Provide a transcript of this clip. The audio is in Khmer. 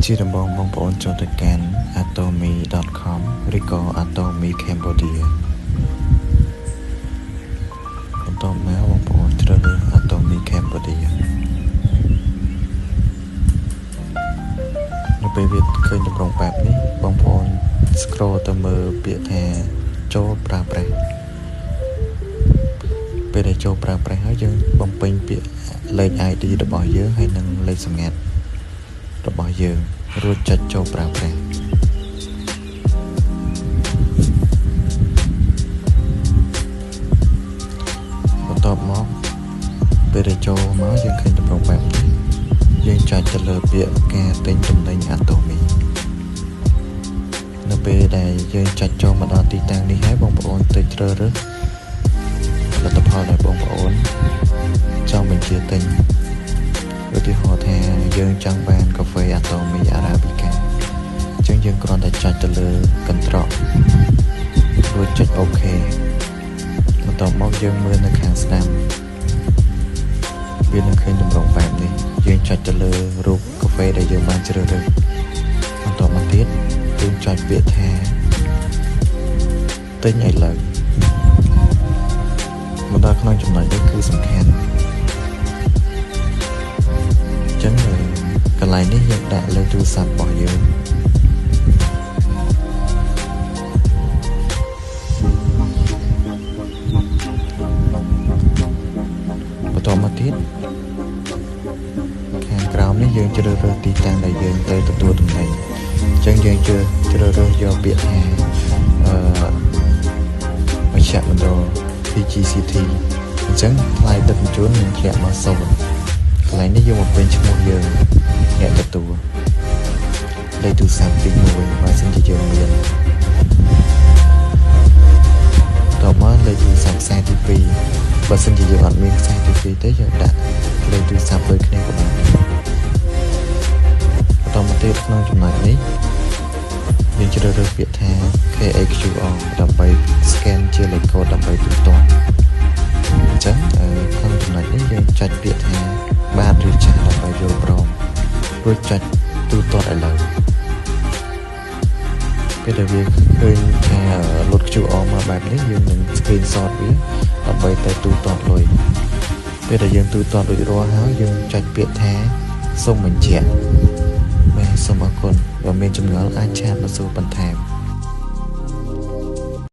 ជាដំបូងបងប្អូនចូលទៅកាន់ atomy.com ឬក៏ Atomy Cambodia បន្ទាប់មកបងប្អូនជ្រើសរើស Atomy Cambodia នៅពេលវាឃើញទម្រង់បែបនេះបងប្អូន scroll ទៅមើលពាក្យថាចូលប្រើប្រាស់ពេលដែលចូលប្រើប្រាស់ហើយយើងបំពេញពាក្យលេខ ID របស់យើងហើយនិងលេខសម្ងាត់របស់យើងរួចចុចចូលប្រើប្រាស់បន្ទាប់មកពេលដែលចូលមកយើងឃើញទម្រង់បែបនេះយើងចុចទៅលើពាក្យការទិញទំនិញ Atomy នៅពេលដែលយើងចុចចូលមកដល់ទីតាំងនេះហើយបងប្អូនទៅជ្រើសរើសផលិតផលដែលបងប្អូនចង់បញ្ជាទិញឧទាហរណ៍ថាយើងចង់បានកាហ្វេ Atomy Arabica អញ្ចឹងយើងគ្រាន់តែចុចទៅលើកន្ត្រករួចចុច OK បន្ទាប់មកយើងមើលនៅខាងស្ដាំវានឹងឃើញទម្រង់បែបនេះយើងចុចទៅលើរូបកាហ្វេដែលយើងបានជ្រើសរើសបន្ទាប់មកទៀតយើងចុចពាក្យថាទិញឥឡូវមកដល់ក្នុងចំណុចនេះគឺសំខាន់អញ្ចឹងកន្លែងនេះយើងដាក់លេខទូរស័ព្ទរបស់យើងបន្តមកទៀតខាងក្រោមនេះយើងជ្រើសរើសទីតាំងដែលយើងទៅទទួលទំនិញអញ្ចឹងយើងជ្រើសរើសយកពាក្យថាមជ្ឈមណ្ឌល PGCT អញ្ចឹងថ្លៃដឹកជញ្ជូននឹងធ្លាក់មក0កន្លែងនេះយើងបំពេញឈ្មោះយើងអ្នកទទួលលេខទូរស័ព្ទទី1បើសិនជាយើងមានតមកលេខទូរស័ព្ទខ្សែទី2បើសិនជាយើងអត់មានខ្សែទី2ទេយើងដាក់លេខទូរស័ព្ទដូចគ្នាក៏បានដែរបន្តមកទៀតក្នុងចំណុចនេះយើងជ្រើសរើសពាក្យថា KHQR ដើម្បី scan ជាលេខកូដដើម្បីទូទាត់អញ្ចឹងក្នុងចំណុចនេះយើងចុចពាក្យថាបាទឬចាស់ដើម្បីយល់ព្រមរួចចុចទូទាត់ឥឡូវពេលដែលវាឃើញថាលោត QR មកបែបនេះយើងនឹង screenshot វាដើម្បីទៅទូទាត់លុយពេលដែលយើងទូទាត់រួចរាល់ហើយយើងចុចពាក្យថាសូមបញ្ជាក់បាទសូមអរគុណបើមានចម្ងល់អាច chat មកសួរបន្ថែម។